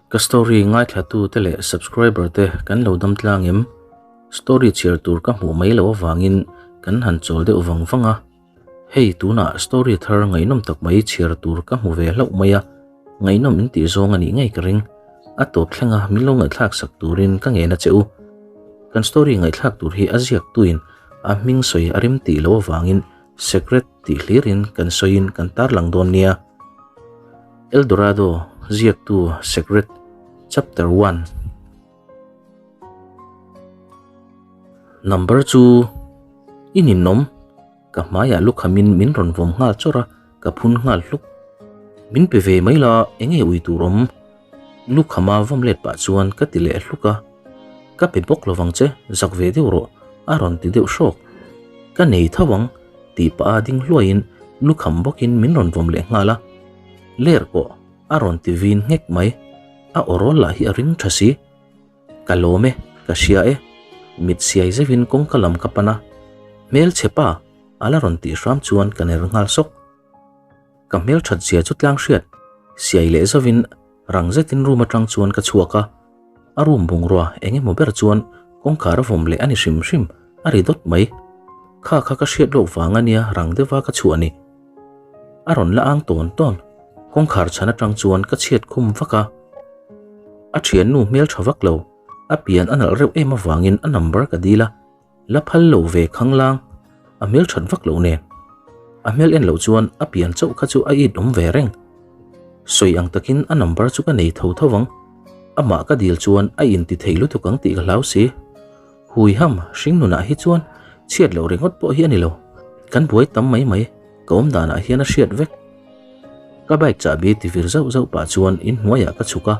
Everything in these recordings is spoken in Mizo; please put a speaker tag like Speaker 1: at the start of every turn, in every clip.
Speaker 1: Ka story ngaithla tu te leh subscriber te kan lo dam tlang em? Story chhiar tur ka hmuh mai loh avangin kan han chawl deuh vang vang a. Hei tunah story thar ngaihnawm tak mai chhiar tur ka hmu ve hlauh mai a, ngaihnawm in tih zawng a nih ngei ka ring. A tawp thlenga min lo ngaihthlak sak turin ka ngen a che u. Kan story ngaihthlak tur hi a ziak tuin a hming sawi a rem tih loh avangin Secret tih hlirin kan sawiin kan tarlang dawn nia. El Dorado ziaktu Secret Chapter One. Number chu i ninawm ka hmaiah lukhamin min rawn vawm nghal chawrh a, ka phun nghal hluk. Min pe ve mai la enge ui tur awm? Lukhama vawm let pah chuan ka ti leh hluk a, Ka pe bawk lovang che, zak ve deuh rawh, a rawn ti deuh hrawk. Ka nei tho ang, tih pah a ding hluaiin lukham bawkin min rawn vawm leh nghal a. Ler pawh a rawn ti vin nghek mai, a awrawl lah hi a ring tha si. Ka lawm e, ka hria e, mit siai zeuhin kawngka lam ka pan a, Hmelchhe pa, a la rawn tih hram chuan ka ner nghal sawk. Ka hmel that zia chu tlang hriat siai leh zovin rang zetin room atang chuan ka chhuak a, a room bungrua eng emaw ber chuan kawngkhar a vawm leh a ni hrim hrim a ri dawt mai. Kha kha ka hriat loh vang a nia rang deuha ka chhuah ni. A rawn la ang tawn tawn, kawngkhar chhan atang chuan ka chhiat khum vak a. A thiannu hmel tha vak lo, a pian a nalh reuh em avangin a number ka dil a. La phal lo ve khanglang, a hmel that vak loh nen. A hmel en loh chuan a pian chauh kha chu a it awm ve reng. Sawi ang takin a number chu ka nei tho tho vang. Amah ka dil chuan a inti thei lutuk ang tih ka hlau si. Hui ham, hring nunah hi chuan chhiat loh ringawt pawh hi a ni lo. Kan buai tam mai mai, ka awm danah hian a hriat vek. Ka bike chahbi ti vir zauh zauh pah chuan inhnuaiah ka chhuk a,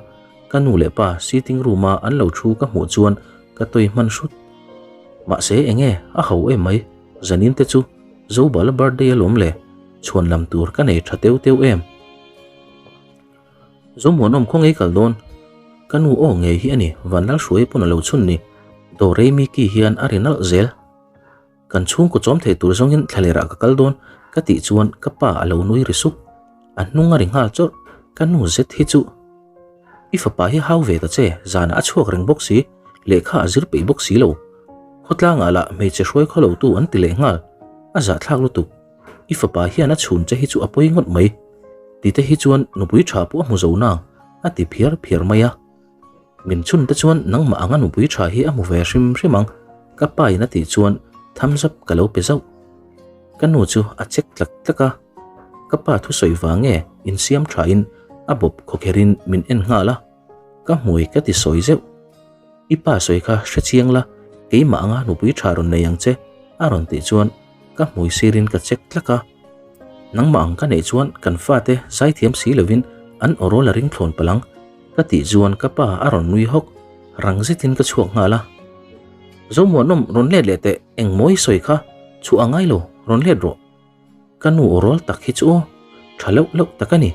Speaker 1: ka nu leh pa sitting room a an lo thu ka hmuh chuan ka tawi hman hrut. Mahse enge a ho em mai, zanin te chu Zobala birthday alawm le, chhuan lam tur ka nei tha teu teu em. Zomuanawm khaw ngei kal dawn, ka nu aw ngei hi a ni Vanlalhruai pawn a lo chhun ni, Dorei Mickey hian a ri nalh zel. Kan chhungkaw chawm thei tur zawngin thlalerah ka kal dawn ka tih chuan ka pa a lo nui ri sup. A hnung a ri nghal chawrh, ka nu zet hi chu i fapa hi hau ve ta che, zanah a chhuak reng bawk si, lehkha a zir peih bawk si lo. Khawtlangah lah hmeichhe hruai khaw lo tu an ti leh nghal, a zahthlak lutuk. I fapa hian a chhun che hi chu a pawi ngawt mai. Tite hi chuan nupui tha pawh a hmu zo nang, a ti phiar phiar mai a. Min chhun te chuan nangmah anga nupui tha hi a hmu ve hrim hrim ang, ka pa in a tih chuan thumbs up ka lo pe zauh. Ka nu chu a check tlak tlak a, ka pa thusawi vang nge insiam tha in a bawp khawkher in min en nghal a, ka hmui ka ti sawi zeuh. I pa sawi kha hre chiang la, keimah anga nupui tha rawn nei ang che a rawn tih chuan ka hmui sir in ka check tlak a. Nangmah ang ka neih chuan kan fate zaithiam si lovin an awrawl a ring thlawn palh ang. Ka tih chuan ka pa a rawn nui hawk, rang zetin ka chhuak nghal a. Zomuanawm rawn let leh teh, eng mawi sawi kha, chhuah a ngai lo, rawn let rawh. Ka nu aw rawl tak hi chu aw, tha loh loh tak a ni.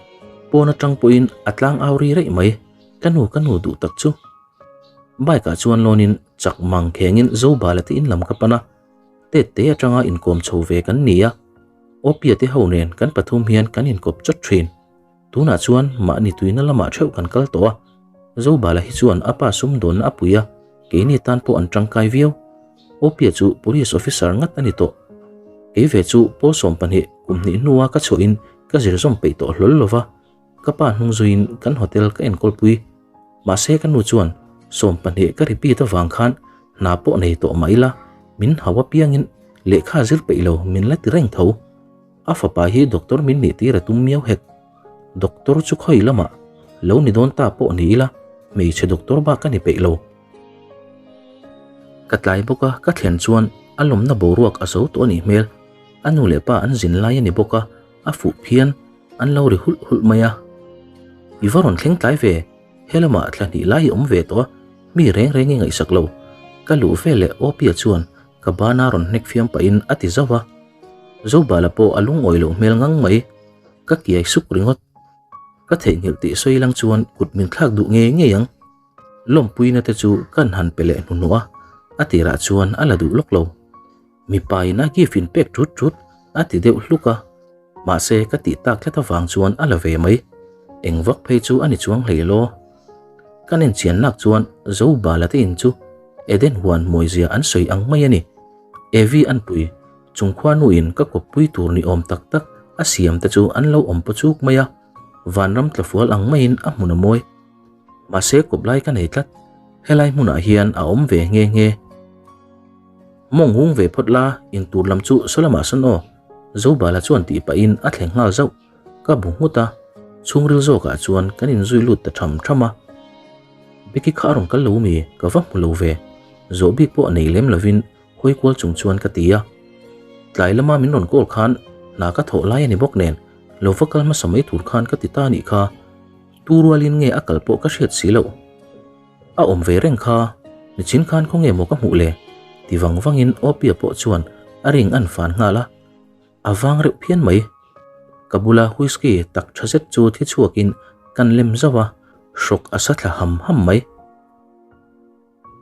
Speaker 1: Pawn atang pawhin a tlang au ri raih mai, ka nu ka nu duh tak chu. Bike ah chuan lawnin chak mang khengin Zobala te in lam ka pan a, tet te atanga inkawm chho ve kan ni a, Awpia te ho nen kan pathum hian kan inkawp chawt thin. Tunah chuan mahni tuina lamah theuh kan kal tawh a, Zobala hi chuan a pa sumdawnna a pui a, keini tan pawh an tangkai viau. Opia chu police officer ngat a ni tawh. Kei ve chu pawl 12 kum hnih hnua ka chhuahin ka zir zawm peih tawh hlawl lo va, ka pa hnung zuiin kan hotel ka enkawlpui. Mahse ka nu chuan 12 ka repeat avang khan hna pawh nei tawh mah ila min hau apiangin lehkha zir peih lo min la ti reng tho. A fapa hi doctor min nih tir a tum miau hek. Doctor chu khawi lamah lo ni dawn ta pawh ni ila hmeichhe doctor bak ka ni peih lo. Ka tlai bawk a, ka thlen chuan a lawmna boruak a zo tawh a nih hmel. A nu leh pa an zin lai a ni bawk a, a fuh phian an lo ri hulh hulh mai a. I va rawn thleng tlai ve, he lamah thla hnih lai i awm ve tawh a, mi reng reng i ngaihsak lo. Ka luh veleh Opia chuan ka bana rawn hnek fiam pahin a ti zauh a. Zobala pawh a lungawi loh hmel ngang mai, ka kiai suk ringawt. Ka theihnghilh tih sawi lang chuan kut min thlak duh ngei ngei ang. Lawmpuina te chu kan han pe leh hnuhnawh a, a tirah chuan a la duh lawk lo. Mipa in a gift in pek thut thut a ti deuh hluk a, mahse ka tih tak tlat avang chuan a la ve mai. Eng vak phei chu a ni chuang hlei law. Kan enchian nak chuan Zobala te in chu Eden huan mawizia an sawi ang mai a ni. Evi anpui chungkhua nuin ka kawppui tur ni awm tak tak a siam te chu an lo awm paw chuk mai a, vanram tlafual ang maiin a hmun a mawi. Mahse kawp lai ka nei tlat, helai hmunah hian a awm ve nghe nghe. Mawng hung ve phawt la, in tur lam chu saw lamah sawn aw, Zobala chuan tih pahin a thleng nghal zauh. Ka bu nghut a, chhungril zawkah chuan kan inzui lut ta tham tham a. Becky kha a rawn kal lo mi? Ka va hmu lo ve. Zawh bik pawh nei lem lovin hawi kual chung chuan ka ti a. Tlai lama min rawn call khan hna ka thawh lai a ni bawk nen lo va kal hmasa mai tur khan ka ti ta anih kha. Tu rualin nge a kal pawh ka hriat si loh. A awm ve reng kha, nichin khan khawnge maw ka hmuh le? Ti vang vangin Opia pawh chuan a ring an fan nghal a. A vang reuh phian mai. Ka bula whisky tak tha zet chu thi chhuakin kan lem zauh a, hrawk a sa thla ham ham mai.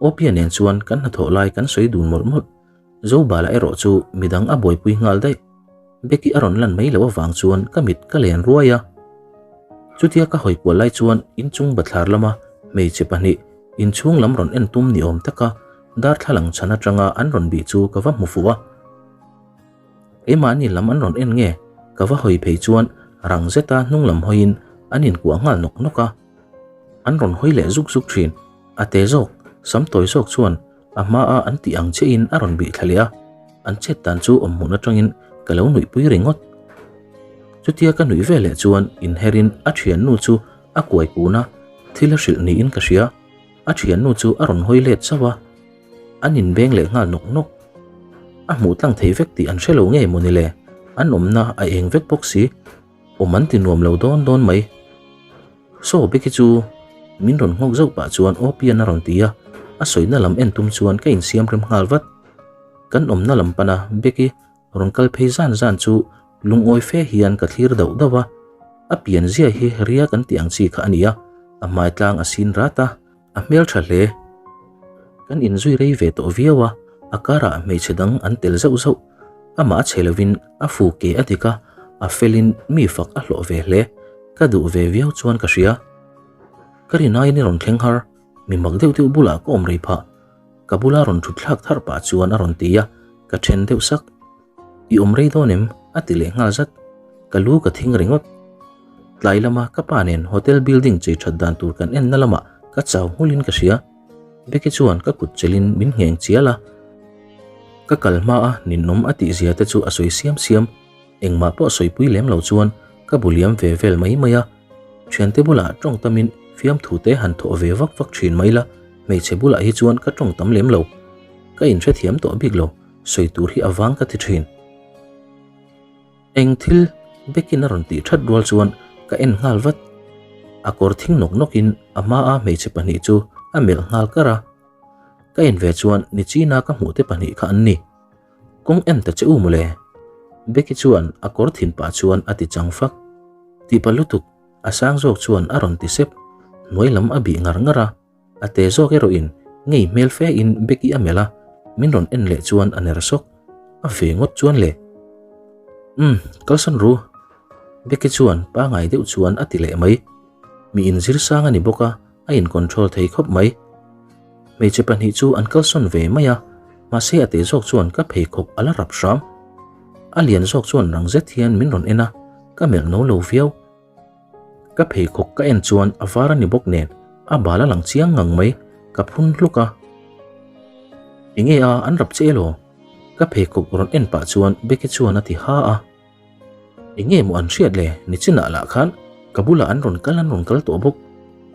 Speaker 1: Opia nen chuan kan hnathawh lai kan sawi dun mawlh mawlh. Zobala erawh chu midang a buaipui nghal daih. Becky a rawn lan mai loh avang chuan ka mit ka len ruai a. Chutia ka hawi kual lai chuan inchung bathlar lama hmeichhe pahnih inchhung lam rawn en tum ni awm taka darthlalang chhan atanga an rawn bih chu ka va hmu fuh a. Keimahni lam an rawn en nge? Ka va hawi phei chuan rang zeta hnung lam hawiin an inkuah nghal nawk nawk a. An rawn hawi leh zuk zuk thin. A te zawk, sam tawi zawk chuan a hmaa an tih ang chiahin a rawn bih thla leh a. An chet dan chu awm hmun atangin ka lo nuihpui ringawt. Chutia ka nuih ve leh chuan inherin a thiannu chu a kuai kun a, thil a hrilh niin ka hria. A thiannu chu a rawn hawi let zauh a. An inbeng leh nghal nawk nawk. A hmuh tlang thei vek tih an hre lo ngei mawni le, an awmna a eng vek bawk si. Awm an ti nuam lo dawn dawn mai. Saw Becky chu min rawn nghawk zauh pah chuan aw pian a rawn ti a, a sawina lam en tum chuan ka insiam rem nghal vat. Kan awmna lam pana Becky rawn kal phei zan zan chu lungawi fe hian ka thlir dauh dauh a. A pian zia hi ria kan tih ang chi kha a ni a, a hmai tlang a sin rat a. A hmel tha hle. Kan inzui rei ve tawh viau a, a karah hmeichhe dang an tel zauh zauh. Amah a chhe lovin a fu ke a dik a, a felin mi fak a hlawh ve hle. Ka duh ve viau chuan ka hria. Ka rin aiin i rawn thleng har, mi mak deuh deuh bulah ka awm rei phah. Ka bula rawn thut thlak tharh pah chuan a rawn ti a, ka then deuh sak. I awm rei dawn em? a ti leh nghal zat. Ka lu ka thing ringawt. Tlai lama ka pa nen hotel building chei that dan tur kan enna lamah ka chau nghulin ka hria. Becky chuan ka kut chelin min ngheng chial a. Ka kal hma a ninawm a tih zia te chu a sawi siam siam. Engmah pawh sawipui lem lo chuan ka bu liam ve vel mai mai a. Thiante bulah tawng tamin fiamthu te han thawh ve vak vak thin mai la, hmeichhe bulah hi chuan ka tawng tam lem lo. Ka inhrethiam tawh bik lo. Sawi tur hi a vang ka ti thin. Eng thil Bekin a rawn tih that rual chuan ka en nghal vat. A kawr thing nawk nawkin a hmaa hmeichhe pahnih chu a melh nghal kar a. Ka en ve chuan Nichina ka hmuh te pahnih kha an ni. Kawng en ta che u mawle. Becky chuan a kawr thin pah chuan a ti chang fak. Tihpa lutuk a sang zawk chuan a rawn ti sep. Hnuai lam a bih ngar ngar a. A te zawk erawh in ngei hmel fe in Becky a melh a, min rawn en leh chuan a ner sawk. A ve ngawt chuan le. Umm, kalsan ru. Becky chuan pangai deuh chuan a ti leh mai. Mi inzir sang a ni bawk a, a in control thei khawp mai. Hmeichhe pahnih chu an kalsawn ve mai a, mahse a te zawk chuan ka pheikhawk a la rap hram. A lian zawk chuan rang zet hian min rawn en a, ka melh no lo viau. Ka pheikhawk ka en chuan a var a ni bawk nen a bal a lang chiang ngang mai, ka phun hluk a. Enge a an rap che elaw? Ka pheikhawk rawn en pah chuan Becky chuan a ti ha a. Enge maw an hriat le, nichinah lah khan ka bulah an rawn kal an rawn kal tawh bawk.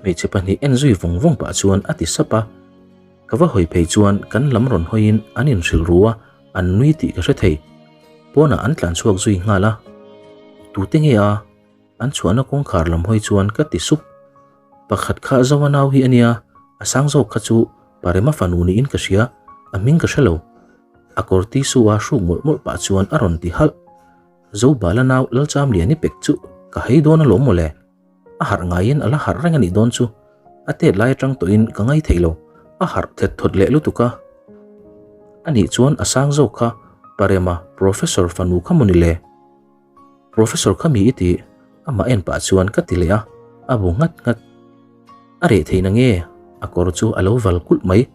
Speaker 1: Hmeichhe pahnih en zui vawng vawng pah chuan a ti sap a. Ka va hawi phei chuan kan lam rawn hawiin an inhrilh ru a, an nui tih ka hre thei. Pawnah an tlan chhuak zui nghal a. Tute nge a? An chhuahna kawngkhar lam hawi chuan ka ti sup. Pakhat kha Zoa nau hi a nia, a sang zawk kha chu Parema fanu niin ka hria, a hming ka hre lo. A kawr ti su a hruk mawlh mawlh pah chuan a rawn ti halh. Zobala nau Lalchamliani pek chu ka hei dawn alawm mawle. A harh ngaiin a la harh reng a nih dawn chu. A tet lai atang tawhin ka ngai thei lo. A harh thet thawt leh lutuk a. A nih chuan a sang zawk kha Parema Professor fanu kha maw ni le? Professor kha mi i tih? Amah en pah chuan ka ti leh a, a bu nghat nghat. A reh thei na nge? A kawr chu a lo val kulh mai.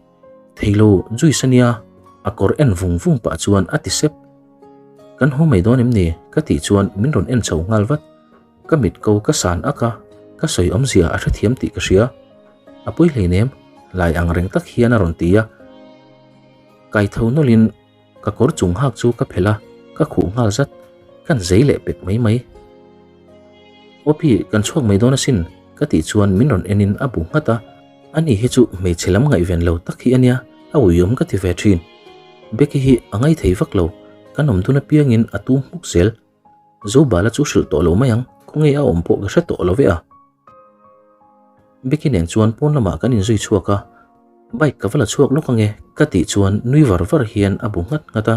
Speaker 1: Thei lo, juice a nia, a kawr en vung vung pah chuan a ti sep. Kan haw mai dawn em ni? Ka tih chuan min rawn en chho nghal vat. Ka mit ko ka san ak a, ka sawi awmzia a hrethiam tih ka hria. A pawi hleinem, lai ang reng tak hian a rawn ti a. Kai tho nawlhin ka kawr chung hak chu ka phelh a, ka khuh nghal zat. Kan zei leh pek mai mai. Awpi, kan chhuak mai dawn asin, ka tih chuan min rawn enin a bu nghat a. Ani hi chu hmeichhe lam ngaihven lo tak hi a nia, a uiawm ka ti ve thin. Becky hi a ngaithei vak lo, kan awm dun apiangin a tum hmuk zel. Zobala chu hrilh tawh lo mai ang, khawnge a awm pawh ka hre tawh lo ve a. Becky nen chuan pawn lamah kan inzui chhuak a, bike ka va la chhuak lawk ange ka tih chuan nui var var hian a bu nghat nghat a.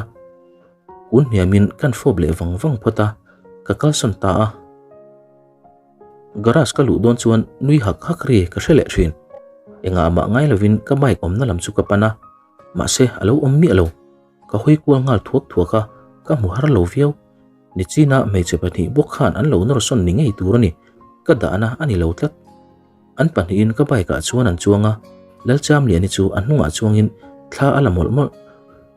Speaker 1: Kun hniamin kan fawp leh vang vang phawt a, ka kalsawn ta a. Garage ka luh dawn chuan nui hak hak ri ka hre leh thin. Engah mah ngai lovin ka bike awmna lam chu ka pan a, mahse a lo awm miah lo. Ka hawi kual nghal thuak thuak a, ka hmu har lo viau. Nichina hmeichhe pahnih bawk khan an lo nawr sawn ni ngei tur a ni, ka dahna a ni lo tlat. An pahnihin ka bike ah chuan an chuang a, Lalchamliani chu a hnungah chuangin thla a la mawlh mawlh.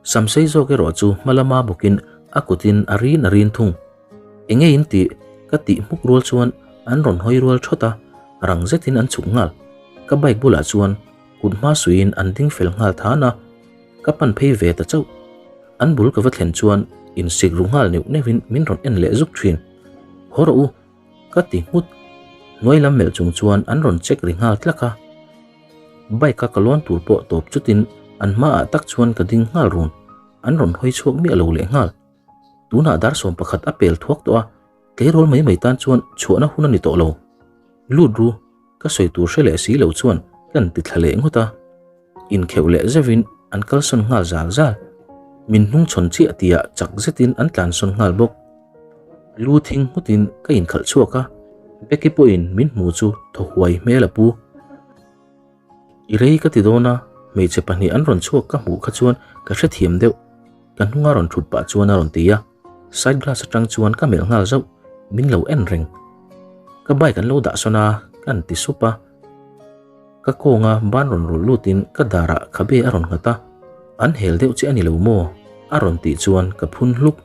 Speaker 1: Samsei zawk erawh chu hma lama bawkin a kutin a rin a rin thung. Enge in tih? Ka tih hmuk rual chuan an rawn hawi rual thawt a, rang zetin an chhuk nghal. Ka bike bulah chuan kut hma suiin an ding fel nghal than a, ka pan phei ve ta chauh. An bul ka va thlen chuan insik ru nghal neuh neuhin min rawn en leh zuk thin. Haw rawh u! Ka ti nghut. Hnuai lam melh chung chuan an rawn check ri nghal tlak a. Bike a ka lawn tur pawh tawp chutin an hmaah tak chuan ka ding nghal run. An rawn hawi chhuak miah lo leh nghal. Tunah dar 11 a pel thuak tawh a, tleirawl mai mai tan chuan chhuahna hun a ni tawh lo. Lut ru, ka sawi tur hre leh si lo chuan kan ti thla leh ngawt a. Inkheuh leh zeuhin an kalsawn nghal zal zal. Min hnungchhawn chiah tihah chak zetin an tlansawn nghal bawk. Lu thing nghutin ka inkhalh chhuak a, Becky pawhin min hmu chu thaw huai hmel a pu. I rei ka ti dawn a, hmeichhe pahnih an rawn chhuak ka hmuh kha chuan ka hrethiam deuh. Ka hnunga rawn thut pah chuan a rawn ti a, side glass atang chuan ka melh nghal zauh, min lo en reng. Ka bike an lo dah sawn a, ka han ti sup a. Ka kawnga ban rawn rawlh lutin ka darah khabe a rawn nghat a, An hel deuh che a ni lo maw? a rawn tih chuan ka phun hluk.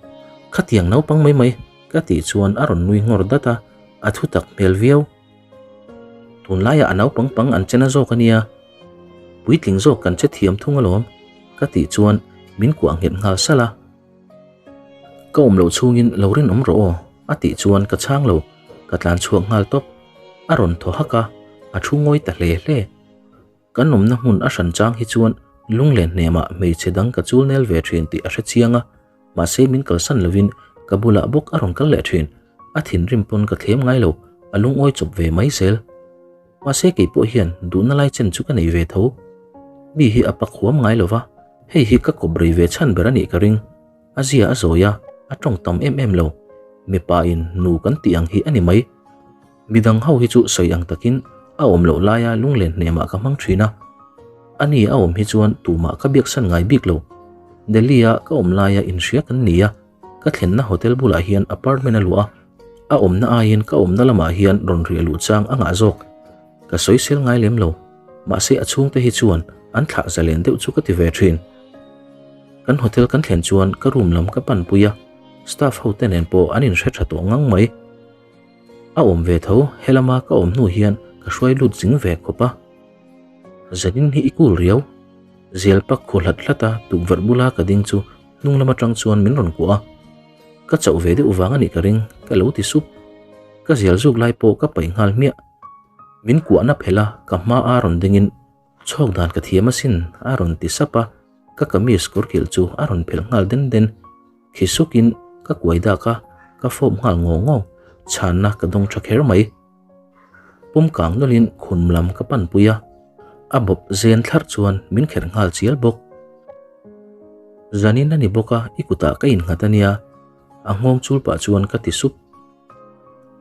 Speaker 1: Khatiang naupang mai mai ka tih chuan a rawn nui ngawr dat a, a thu tak hmel viau. Tunlaiah a naupang pang an che na zawk a nia, puitling zawk kan che thiam thung alawm ka tih chuan min kuah nghet nghal salh a. Ka awm loh chhungin lo rinawm rawh aw a tih chuan ka chhang lo, ka tlan chhuak nghal tawp. A rawn thaw hak a, a thu ngawi ta hle hle. Kan awmna hmun a hran chang hi chuan lunglen hnemah hmeichhe dang ka chul nel ve thin tih a hre chiang a, mahse min kalsan lovin ka bulah bawk a rawn kal leh thin. A thinrim pawn ka thlem ngai lo, a lungawi chawp ve mai zel. Mahse kei pawh hian duhna lai chen chu ka nei ve tho. Mi hi a pak huam ngai lo va, hei hi ka kawp rei ve chhan ber a nih ka ring. A zia a zawi a, a tawng tam em em lo. Mipa in nu kan tih ang hi a ni mai. Midang ho hi chu sawi ang takin a awm loh laia lunglen hnemah ka hmang thin a. Ani a awm hi chuan tumah ka biaksan ngai bik lo. Delhi a ka awm laia inhria kan ni a, ka thlenna hotel bulah hian apartment a luah a, a awmna aiin ka awmna lamah hian rawn riah luh chang a ngah zawk. Ka sawisel ngai lem lo, mahse a chhungte hi chuan an thlah zalen deuh chu ka ti ve thin. Kan hotel kan thlen chuan ka room lam ka panpui a, staff ho te nen pawh an inhre tha tawh ngang mai. A awm ve tho, helama ka awm hnu hian ka hruai lut zing ve khawp a. Zanin hi i cool riau. Zial pak khu hlat hlat a, tukverh bula ka ding chu hnung lam atang chuan min rawn kuah a. Ka chauh ve deuh vang a nih ka ring, ka lo ti sup. Ka zial zuk lai pawh ka paih nghal hmiah. Min kuahna phelh a, ka hma a rawn dingin chhawk dan ka thiam asin a rawn ti sap a, ka kamis kawr kilh chu a rawn phelh nghal den den. Khi sukin ka kuai dak a, ka fawp nghal ngawng ngawng, chhanna ka dawng tha kher mai. Pum kang nawlhin khum lam ka panpui a, a bawp zen thlarh chuan min kherh nghal chial bawk. Zanin a ni bawk a, i kutah ka innghat a nia, a nghawng chul pah chuan ka ti sup.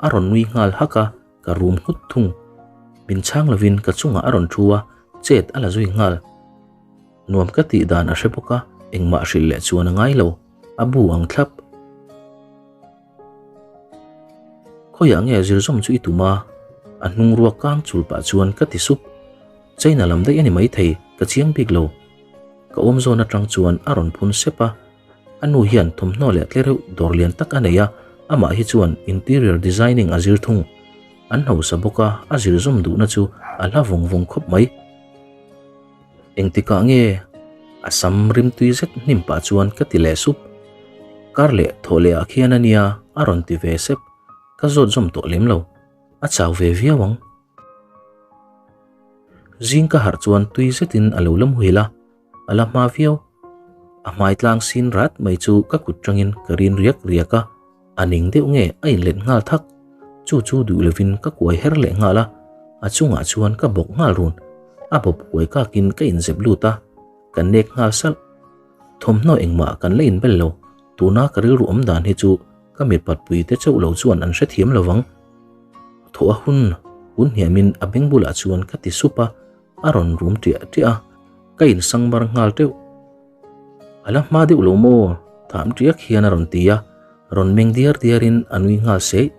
Speaker 1: A rawn nui nghal hak a, ka rum nghut thung. Min chhang lovin ka chungah a rawn thu a, chet a la zui nghal. Nuam ka tih dan a hre bawk a, engmah hrilh leh chuan a ngai lo, a bu ang thlap. Khawiah nge zir zawm chu i tum a? A hnung ruak kang chul pah chuan ka ti sup. China lam daih a ni maithei, ka chiang bik lo. Ka awm zawn atang chuan a rawn phun sep a. A nu hian thawmhnaw leh tlereuh dawr lian tak a nei a, amah hi chuan interior designing a zir thung. An hausa bawk a, a zir zawm duhna chu a hla vawng vawng khawp mai. Engtikah nge a sam rimtui zet hnim pah chuan ka ti leh sup. Kar leh thawh leh ah khian a nia a rawn ti ve sep. Ka zawt zawm tawh lem lo. A chau ve viau ang. Zing ka harh chuan tui zetin a lo la muhil a, a la hma viau. A hmai tlang sin rat mai chu ka kut tangin ka rin riak riak a, a ning deuh nge a inlet nghal thak. Chu chu duh lovin ka kuai her leh nghal a, a chungah chuan ka bawk nghal run. A bawp kuai kakin ka inzep lut a, ka nek nghal salh. Thawmhnaw engmah kan la inbel lo, tuna ka rilru awm dan hi chu ka mipat pui te chauh lo chuan an hrethiam lo vang. Thaw a hun hun hniamin a beng bulah chuan ka ti sup a, a rawn rum ṭiah ṭiah a, ka insang mar nghal teuh. A la hma deuh lo maw? Tham ṭiak hian a rawn ti a, rawn meng diar diarin a nui nghal seih.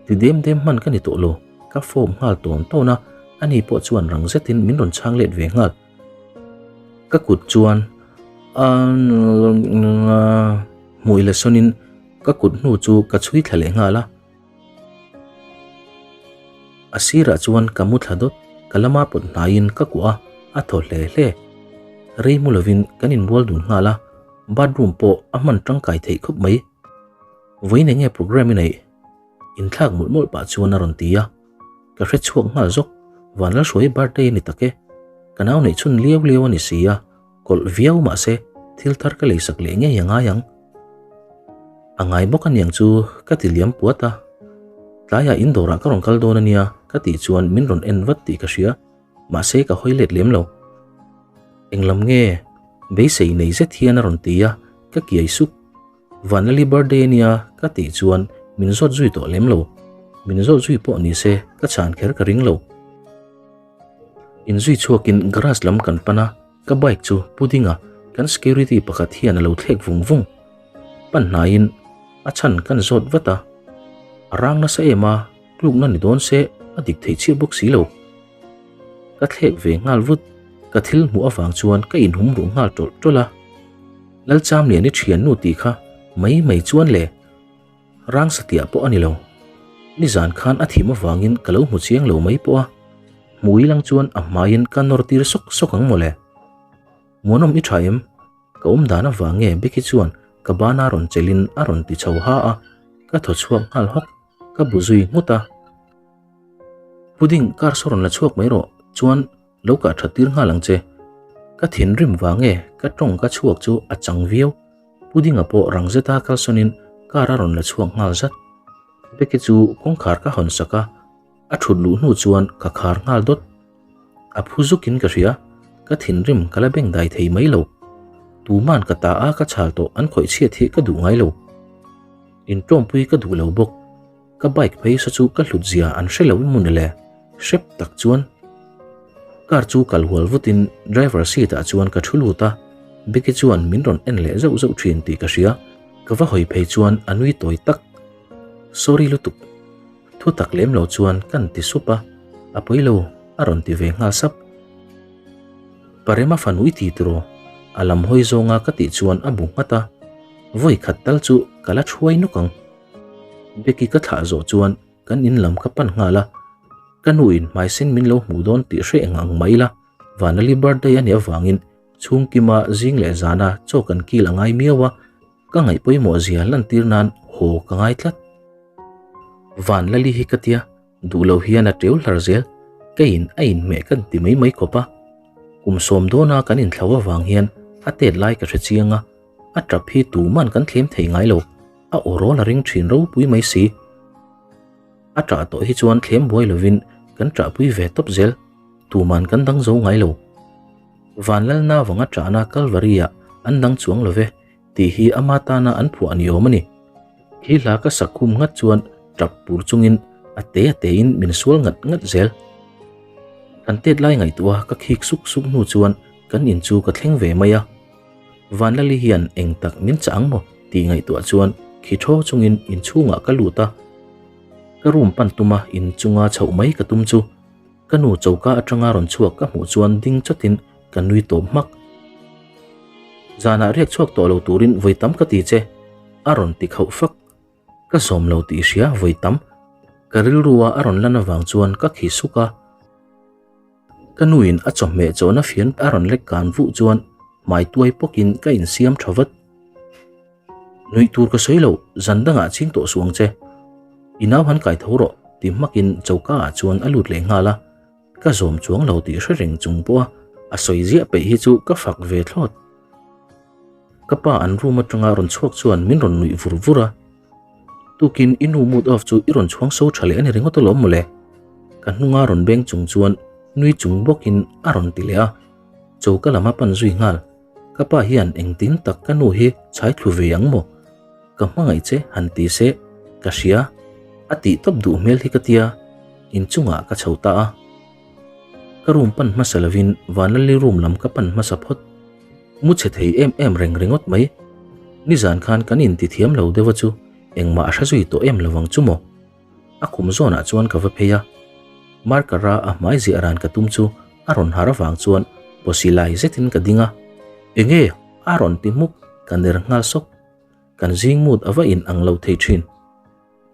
Speaker 1: Ti dem dem hman ka ni tawh lo, ka fawp nghal tawn tawn a, ani pawh chuan rang zetin min rawn chhang let ve nghal. Ka kut chuan a hmui la sawnin ka kut hnu chu ka chhui thla leh nghal a. A sirah chuan ka mu thla dawt, ka lama pawt hnaiin ka kuah a, a thaw hle hle. Rei mu lovin kan inbual dun nghal a, bathroom pawh a hman tangkai theih khawp mai. Vawiin enge programme i neih? Inthlak mawlh mawlh pah chuan a rawn ti a. Ka hre chhuak nghal zawk, Vanlalhruai birthday a ni tak e. Ka nau neih chhun liau liau a ni si a, kawlh viau mah se thil thar ka leisak leh ngei a ngai ang. A ngai bawk aniang chu ka ti liam puat a. Tlaiah in dawrah ka rawn kal dawn a nia ka tih chuan min rawn en vat tih ka hria, mahse ka hawi let lem lo. Englam nge? Beisei nei zet hian a rawn ti a, ka kiai sup. Vanlali birthday ania ka tih chuan min zawt zui tawh lem lo. Min zawt zui pawh ni se ka chhan kher ka ring lo. Inzui chhuakin garage lam kan pan a, ka bike chu Pu Dinga kan security pakhat hian a lo thlek vung vung. Pan hnaiin a chhan kan zawt vat a, a rang nasa em a, tlukna ni dawn se a dik theih chiah bawk si lo. Ka thlek ve nghal vut, ka thil hmuh avang chuan ka inhum ruh nghal tawlh tawlh a. Lalchamliani thiannu tih kha mai mai chuan le rang satiah pawh a ni lo. Nizan khan a thim avangin ka lo hmu chiang lo mai pawh a, hmui lang chuan a hmaiin ka nawr tir sawk sawk ang mawle. Muanawm i tha em? Ka awm dan avang nge Becky chuan ka bana rawn chelhin a rawn ti chho ha a, ka thaw chhuak nghal hawk. Ka bu zui nghut a. Pudding car saw rawn la chhuak mai rawh, chuan lo kah that tir nghal ang che. Ka thinrim vang nge ka tawng ka chhuak chu a chang viau. Pudding-a pawh rang zeta kalsawnin car a rawn la chhuak nghal zat. Becky chu kawngkhar ka hawn sak a, a thut luh hnu chuan ka khar nghal dawt. A phu zukin ka hria, ka thinrim ka la beng dai thei mai lo. Tuman ka ta a ka chhal tawh an khawih chhiat hi ka duh ngai lo. Intawmpui ka duh lo bawk. Ka bike phei saw chu ka hlut zia an hre lo emaw ni le, hrep tak chuan. Car chu kal hual vutin driver seat ah chuan ka thu lut a, Becky chuan min rawn en leh zauh zauh thin tih ka hria. Ka va hawi phei chuan a nui tawi tak. Sorry lutuk. Thu tak lem lo chuan kan ti sup a, a pawi lo a rawn ti ve nghal sap. Parema fanu i ti tiraw? A lam hawi zawnga ka tih chuan a bu nghat a, vawi khat tal chu ka la thuai nuk ang. Becky ka thlah zawh chuan kan in lam ka pan nghal a, ka nu in hmaisen min lo hmuh dawn tih hre eng ang mah ila, Vanali birthday a nih avangin chhungkima zing leh zana chaw kan kil a ngai miau a, Ka ngaih pawimawh zia lantir nan haw ka ngai tlat. Van Lali hi ka tia, duh lo hian a teu hlar zel, keiin a inhmeh kan ti mai mai khawp a. Kum sawm dawna kan inthlo avang hian a tet lai ka hre chiang a, a tap hi tuman kan thlem thei ngai lo, a aw rawl a ring thin ropui mai si. A tah tawh hi chuan thlem buai lovin kan tahpui ve tawp zel, tuman kan dang zo ngai lo. Van Lalna vanga tahna Kalvari-ah an dang chuang lo ve. Tih hi ama tana an phuah ni awm a ni. Khi hla ka sak khum ngat chuan tap pur chungin a te a tein min sual ngat ngat zel. Kan tet lai ngaihtuah ka khik suk suk hnu chuan kan in chu ka thleng ve mai a. Vanlali hian eng tak min chah ang maw tih ngaihtuah chuan khi thaw chungin inchhungah ka lut a. Ka room pan tuma inchunga chhoh mai ka tum chu. Ka nu choka atanga rawn chhuak ka hmuh chuan ding chawtin ka nui tawp hmak. Zanah riak chhuak tawh lo turin vawi tam ka ti che, a rawn ti khauh fak. Ka zawm lo tih hria vawi tam. Ka rilrua a rawn lan avang chuan ka khi suk a. Ka nuin a chawhmeh chawhna fian a rawn lek kan vuh chuan hmai tuai pawkin ka insiam tha vat. Nuih tur ka sawi lo, zan dangah ching tawh suh ang che. I nau han kai tho rawh, ti hmakin choka ah chuan a lut leh nghal a. Ka zawm chuang lo tih hre reng chung pawha a sawi ziah peih hi chu ka fak ve thlawt. Ka pa an room atanga rawn chhuak chuan min rawn nuih vur vur a. Tukin i nu mood off chu i rawn chhuang so tha leh a ni ringawt alawm mawle. Ka hnunga rawn beng chung chuan nui chung bawkin a rawn ti leh a. Choka lam a pan zui nghal. Ka pa hian engtin tak ka nu hi chhai thlu ve ang maw? Ka hmangaih che han ti se ka hria a tih tawp duh hmel hi ka tia, inchungah ka chho ta a. Ka room pan hmasa lovin Vanlali room lam ka pan hmasa phawt. Mu chhe thei em em reng ringawt mai. Nizan khan kan inti thiam lo deuh a chu engmah a hre zui tawh em lovang chu maw? A kum zawnah chuan ka va phei a, marker a a hmai ziah ran ka tum chu a rawn har avang chuan pawsi lai zetin ka ding a, Enge? a rawn ti hmuk, ka ner nghal sawk. Kan zing mut a va in ang lo thei thin.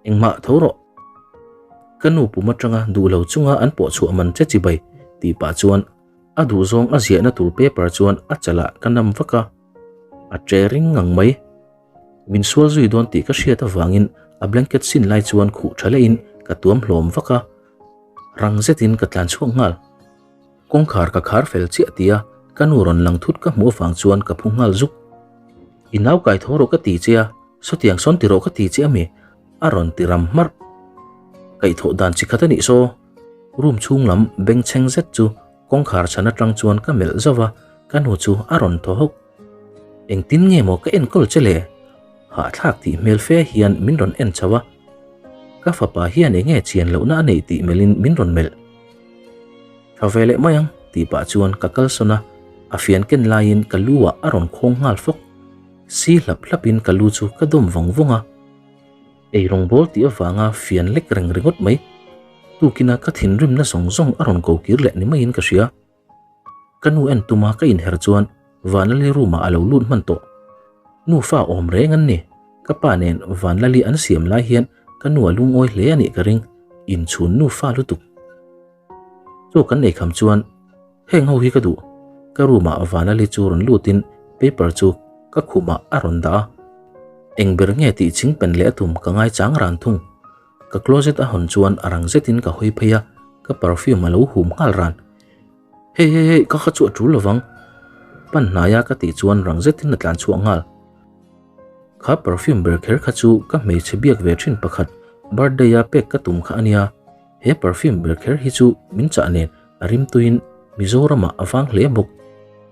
Speaker 1: Engmah tho rawh. Ka nu pum atanga duh lo chunga an pawh chhuah man che chibai tih pah chuan a duhzawng a ziahna tur paper chuan a chalah ka nam vak a, a che ring ngang mai. Min sual zui dawn tih ka hriat avangin a blanket sin lai chuan khuh tha lehin ka tuam hlawm vak a, rang zetin ka tlan chhuak nghal. Kawngkhar ka khar fel chiah tia ka nu rawn lang thut ka hmuh avang chuan ka phu nghal zuk. I nau kai tho rawh ka ti che a, sawtiang sawn ti rawh ka ti che ami? a rawn ti ram hmarh. Kaihthawh dan chi khat a nih saw. Room chhung lam bengchheng zet chu kawngkhar chhan atang chuan ka melh zauh a, ka nu chu a rawn thaw hawk. Engtin nge maw ka enkawl che le? Hahthlak tih hmel fe hian min rawn en chho a. Ka fapa hian enge chian lohna a neih tih melhin min rawn melh. Tha ve leh mai ang tih pah chuan ka kalsawn a, a fian ken laiin ka lu ah a rawn khawng nghal fawk. Si hlap hlapin ka lu chu ka dawm vawng vawng a. Ei rawngbâwl tih avanga fian lek reng ringawt mai. Tukina ka thinrimna zawng zawng a rawn ko kir leh ni maiin ka hria. Ka nu en tuma ka inher chuan Vanlali room ah a lo lut hman tawh. Nu fa awm reng an ni. Ka pa nen Vanlali an siam lai hian ka nu a lungawi hle a nih ka ring. Inchhun nu fa lutuk. Chaw kan nei kham chuan heng ho hi ka duh. Ka room ah Vanlali chu rawn lutin paper chu ka khumah a rawn dah a. Eng ber nge tih ching pen leh a tum ka ngaichang ran thung. Ka closet a hawn chuan a rang zetin ka hawi phei a, ka perfume a lo hum nghal ran. Hei hei hei, ka kha chu a tul lovang. Pan hnaia ka tih chuan rang zetin a tlan chhuak nghal. Kha perfume ber kher kha chu ka hmeichhe biak ve thin pakhat birthday a pek ka tum kha a nia. He perfume ber kher hi chu min chah nen a rimtuiin Mizoramah a vang hle bawk.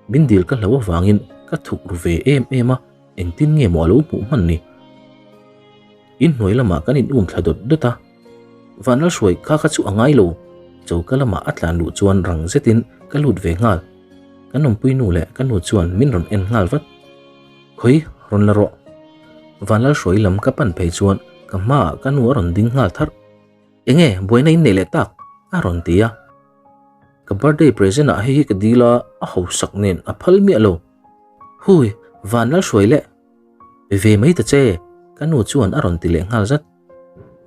Speaker 1: Min dil ka hlo avangin ka thuk ru ve em em a, engtin nge maw a lo hmuh hman ni? Inhnuai lamah kan in um thla dawt dawt a, Vanlalhruai kha kha chu a ngai lo, choka lamah a tlan luh chuan rang zetin ka lut ve nghal. Kan awmpui nu leh ka nu chuan min rawn en nghal vat. Khawi, rawn la rawh. Vanlalhruai lam ka pan phei chuan ka hmaah ka nu a rawn ding nghal tharh. Enge buaina in nei leh tak? a rawn ti a. Ka birthday present ah hei hi ka dil a, a hausak nen a phal miah lo. Hui, Vanlalhruai leh. Pe ve mai ta che, ka nu chuan a rawn ti leh nghal zat.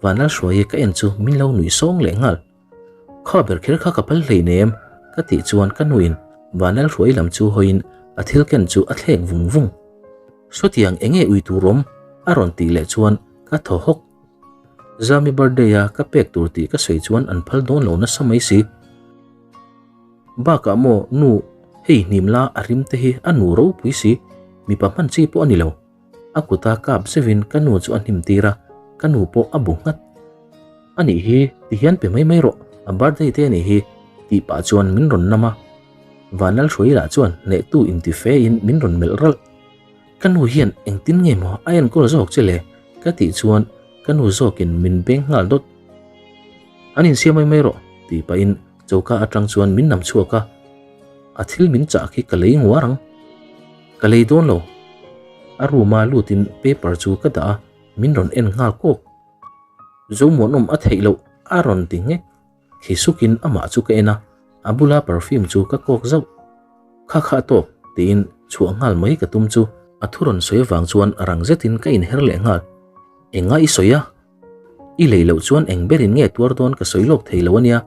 Speaker 1: Vanlalhruaii ka en chu min lo nuih sawng leh nghal. Kha ber kher kha ka phal hlei nem, ka tih chuan ka nuin Vanlalhruaii lam chu hawiin a thil ken chu a thlek vung vung. Sawtiang enge ui tur awm? a rawn tih leh chuan ka thaw hawk. Zami birthday a ka pek tur tih ka sawi chuan an phal dawn lo nasa mai si. Bakah maw nu hei hnim la a rim te hi a nu ropui si, mipa hman chi pawh a ni lo. A kuta kap zeuhin ka nu chu a hnim tir a, ka nu pawh a bu nghat. A nih hi ti hian pe mai mai rawh, a birthday te a nih hi tih pah chuan min rawn nam a. Vanlalhruaii lah chuan hnehtu inti fe in min rawn melh ralh. Ka nu hian engtin nge maw a enkawl zawk che le? ka tih chuan ka nu zawkin min beng nghal dawt. An insiam mai mai rawh tih pahin choka atang chuan min nam chhuak a, a thil min chah khi ka lei nguar ang. Ka lei dawn lo. A room a lutin paper chu ka dah a, min rawn en nghal kawk. Zomuanawm a theih loh a rawn ti nghek. Khi sukin amah chu ka en a, a bula perfume chu ka kawk zauh. Kha kha a tawk, tiin chhuah nghal mai ka tum chu a thu rawn sawi avang chuan rang zetin ka inher leh nghal. Enga i sawi a? I lei loh chuan eng berin nge tuar dawn ka sawi lawk thei lo ania.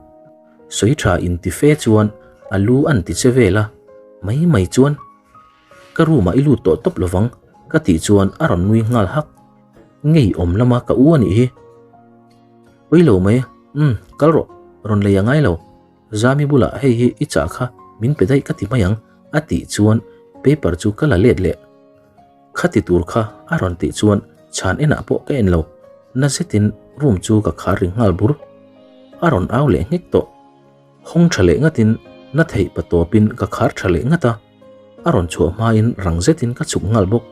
Speaker 1: Sawi tha inti fe chuan a lu an ti che vel a, mai mai chuan ka room ah i lut tawh tawp lovang ka tih chuan a rawn nui nghal hak. Ngei awm lama ka u anih hi. Pawi lo mai, umm kal rawh, rawn lei a ngai lo. Zami bulah hei hi i chah kha min pe daih ka ti mai ang a tih chuan paper chu ka la let leh. Khati tur kha a rawn tih chuan chhan enah pawh ka en lo, na zetin room chu ka khar ri nghal bur. A rawn au leh nghek tawh. Hawng tha leh ngatin na theih pa tawpin ka khar tha leh ngat a, a rawn chhuah hmain rang zetin ka chhuk nghal bawk.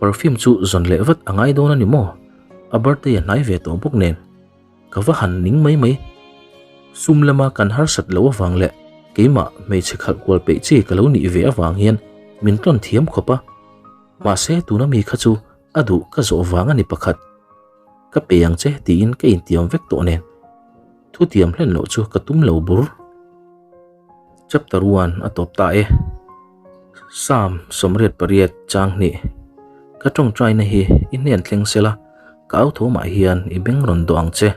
Speaker 1: Perfume chu zawn leh vat a ngai dawn a ni maw? A birthday a hnai ve tawh bawk nen. Ka va han ning mai mai. Sum lama kan harsat loh avang leh keimah hmeichhe khalh kual peih chi ka lo nih ve avang hian min tlawn thiam khawp a. Mahse tuna mi kha chu a duh ka zawh vang a ni pakhat. Ka pe ang che tiin ka intiam vek tawh nen. Thutiam hlen loh chu ka tum lo bur. Chapter 1 a tawp ta e. Psalm 88 chang hnih. Ka tawngtaina hi i hnen thleng sela, ka au thawmah hian i beng rawn dawh ang che.